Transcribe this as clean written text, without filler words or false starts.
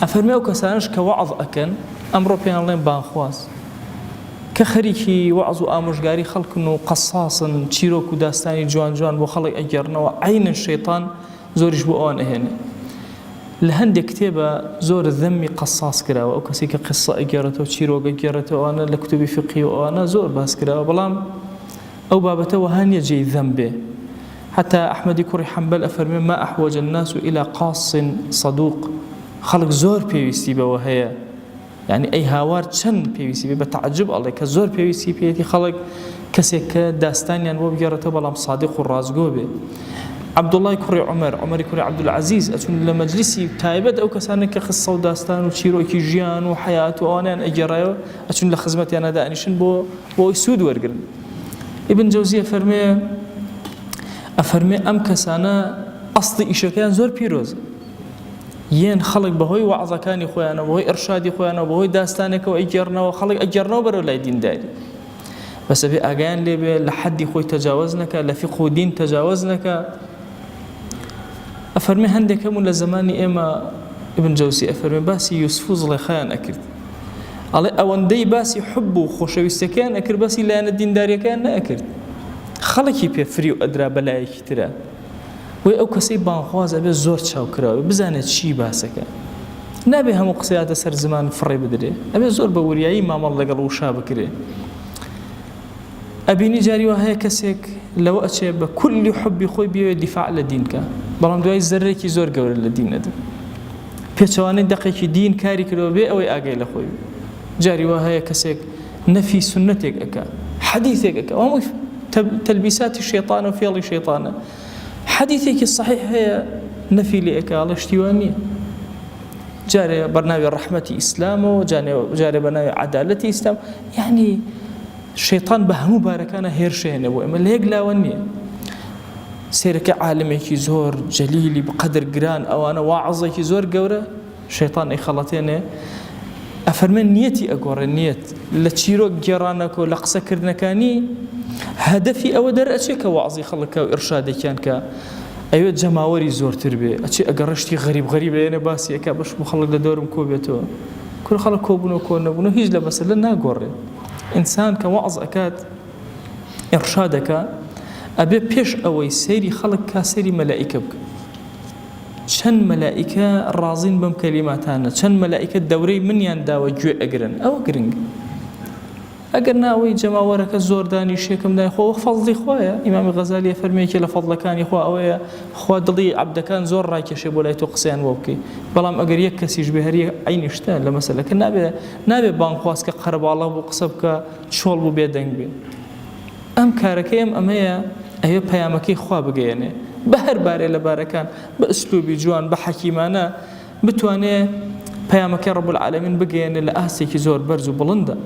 ئەفەرمێ ئەو کەسانەش کە وەعظ ئەکەن ئەمڕۆ پێیان ئەڵێن بانخواز کە خەریکی وەعظ و ئامۆژگاری خەڵکن و قەساسن چیرۆک و داستانی جوان جوان بۆ خەڵک ئەگێڕنەوە عەینەن شەیتان زۆریش بۆ ئەوان ئەهێنێ لە هەندێک کتێبە زۆر ذەمی قەساس کراوە ئەو کەسێک کە قسە ئەگێڕێتەوە چیرۆک ئەگێڕێتەوە ئەوانە لە کتوبی فقهی و ئەوانە زۆر باس کراوە بەڵام ئەو بابەتە وەها نییە جێی ذەم بێ حتا ئەحمەدی کوڕی حەنبەل ئەفەرمێ ما أحوج الناس إلى قاص صدوق خەڵک زۆر پێویستی بەوە هەیە یعنی ئەی هاوار چەند پێویستی بێ بە تەعجب ئەڵێ کە زۆر پێویستی پێیەتی خەڵک کەسێک کە داستانیان بۆ بگێڕێتەوە بەڵام سادق و ڕاستگۆ بێ عەبدوڵای کوڕی عومەر عومەری کوڕی عەبدولعەزیز ئەچون لە مەجلیسی تایبەت ئەو کەسانە کە قسە و داستان و چیرۆکی ژیان و حەیات و ئەوانیان ئەگێڕایەوە ئەچون لە خزمەتیانە دانیشن بۆ بۆ ئەوەی سوود وەرگرن ئیبن جەوزی ئەفەرمێ ئەفەرمێ ئەم کەسانە ئەسڵی ئیشەکەیان زۆر پیرۆزە یەن خەڵک بەهۆی وەعزەکانی خۆیانەوە بەهۆی ئرشادی خۆیانەوە بەهۆی داستانێکەوە ئەیگێڕنەوە خەڵک ئەگێڕنەوە بەرەو لای دینداری بەس ئەبێ ئاگایان لێبێ لە حەدی خۆی تەجاوەز نەکا لە فیقه و دین تەجاوەز نەکا ئەفەرمێ هەندێک هەبوون لە زەمانی ئێمە ابن جەوزی ئەفەرمێ باسی یوسف و زڵێخایان ئەکرد ئەڵێ ئەوەندەی باسی حب و خۆشەویستەکەیان ئەکرد باسی لایەنە دینداریەکەیان نەئەکرد خەڵکی پێ فریو ئەدرا بەلایەکی ترە وەی ئەو کەسەی بانگخواز ئەبێ زۆر چاوکراوە بزانێت چی باسەکە نابێ هەموو قسەیاتە سەر زمان فڕێ بدرێ ئەبێ زۆر بە وریایی مامەڵ لەگەڵ وشا بکرێ ئەبینی جاری وا هەیە کەسێک لەوە ئەچێ بە کولی حبی خۆی بێوێ دیفاع لە دین کە بەڵام دوای زەرێکی زۆر گەورە لە دین ئەدە پێچەوانەی دەقێکی دین کاری کردەوە بێ ئەوەی ئاگای لە خۆی جاری وا هەیە کەسێک نەفی سوننەتێک ئەکا حەدیثێک ئەکا هەمووی تەلبیساتی شەیتانە و فێڵی شەیتانە حەدیثێکی صحیح هەیە نەفی لێ ئەکا ئەڵێ شتی وا نییە جارێ بەرناوی ڕەحمەتی ئیسلامەوە جارێ بە ناوی عەدالەتی ئیسلام یعنی شەیتان بە هەموو بارەکانە هێرشێنێ بۆ ئێمە لە یەک لاوە نییە سێرەکە عالمێکی زۆر جەلیلی بقدر گران ئەوانە واعظێکی زۆر گەورە شەیتان ئەیخەڵەتێنێ ئەفەرمێ نیەتی ئەگۆڕێ نیەت لە چیرۆک گێڕانەکۆ لە قسەکردنەکانی هەدەفی ئەوە دەرئەچێ کە وەعزی خەڵک و ئیرشادێکیان کە ئەوێ جەماوەری زۆرتر بێ ئەچێ ئەگەڕشتی غەریب غەریب ئەیەنێ باسی ئەکا بەش بۆ خەڵک لە دەورم کۆ بێتەوە کورە خەڵک کۆبوون و کۆ نەبوون و هیچ لە مەسەلە ناگۆڕێ ئینسان کە وەعز ئەکات ئیرشادەکە ئەبێ پێش ئەوەی سەیری خەڵک کا سەیری مەلائیکە بکە چەند مەلائیکە ڕازین بەم کەلیماتانە چەند مەلائیکە دەورەی منیان داوە گوێ ئەگرن ئەوە گرنگ ئەگەر ناوەی جەماوەرەکە زۆر دانیشێکم دای خۆ فەزڵی خوایە ئیمامی غەزالی فەرمێکی لە فەضلەکانی خوا ئەوەیە خوا دڵی عەبدەکان زۆر ڕاکێشێ بۆ لای تۆ قسەیان بۆ بکەی بەڵام ئەگەر یەک کەسیش بێ هەر عەینی شتە لە مەسەلەکە نابێ نابێ بانگخواز کە قەرەباڵغ بوو قسە بکە چۆڵ بوو بێدەنگ بێ ئەم کارەکەی ئەم ئەمەیە ئەوێ پەیامەکەی خوا بگەیەنێ بە هەر بارێ لە بارەکان بە ئسلوبی جوان بە حەکیمانە بتوانێ پەیامەکەی رب العالمین بگەیەنێ لە ئاستێکی زۆر بەرز و بڵندە.